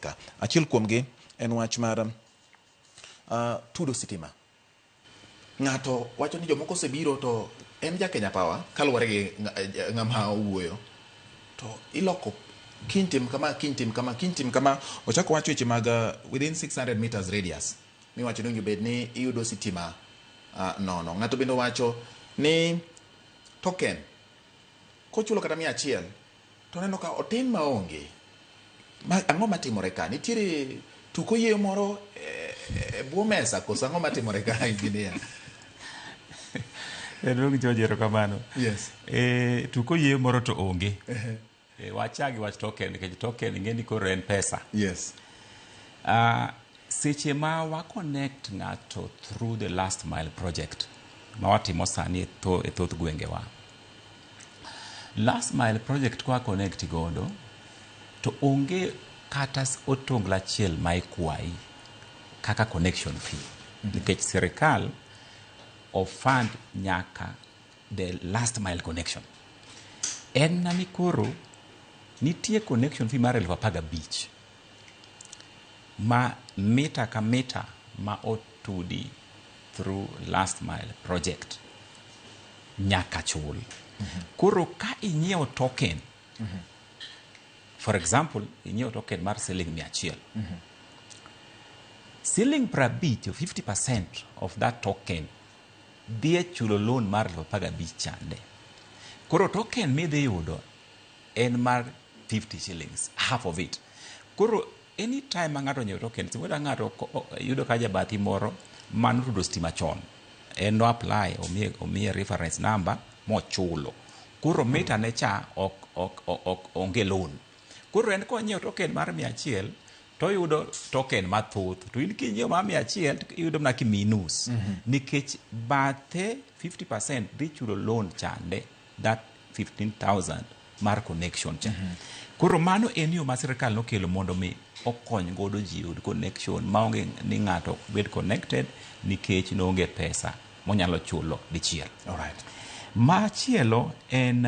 Ka. Achiel kuomgi en wach mar tudo sitima. Ng'ato wacho ni jomoko osebiro to en ja Kenya Power kaluwore gi ng'ama owuoyo to iloko kiny tim kama, kiny tim kama, kiny tim kama. Ochako wacho weche mag within 600 meters radius miwacho ni owinjo bed ni iyudo sitima nono. Ng'ato bende owacho ni token kochulo kata 100 to oneno ka otin maonge. Ma, ang'o matimore ka? Nitiere tuk oyieyo moro e bwo mesa koso ang'o matimore ka, engineer? Jaduong' George, erokamano. Yes. Tuk oyieyo moro to onge. Wachak gi wach token nikech token ing'e ni koro en pesa. Yes. Seche ma wa connect ng'ato through the last mile project ma watimo sani e thoth gwengewa. Last mile project kwa connect godo to onge kata otonglo achiel ma ikwayi kaka connection fee. Nikech sirikal o fund nyaka the last mile connection. En na ni koro nitie connection fee mar 15,000 ma mita ka mita ma otudi through last mile project nyaka chul. Koro ka inyiewo token, for example, inyiewo token mar siling 100. Siling 50, 50% of that token dhi e chulo loan mar 15,000 chande. Koro token midhi yudo en mar 50 shillings, half of it. Koro anytime ma ng'ato onyiewo token, samoro ng'ato yudo ka jabathi moro manotudo stima chon, en no apply, omiye reference number mochulo. Koro mita ne cha ok onge loan. Koro en konyiewo token mar 100 to oyudo token mathoth. To in kinyiewo mar 100 to iyudo mana kimiyi nus. Nikech bathe 50% dhi chulo loan chande, that 15,000 mar connection cha. Koro mano en yo ma sirikal nokelo mondo mi okony godo ji yud connection maonge ni ng'ato ok bed connected nikech noonge pesa monyalo chulo dichiel. All right. Machielo en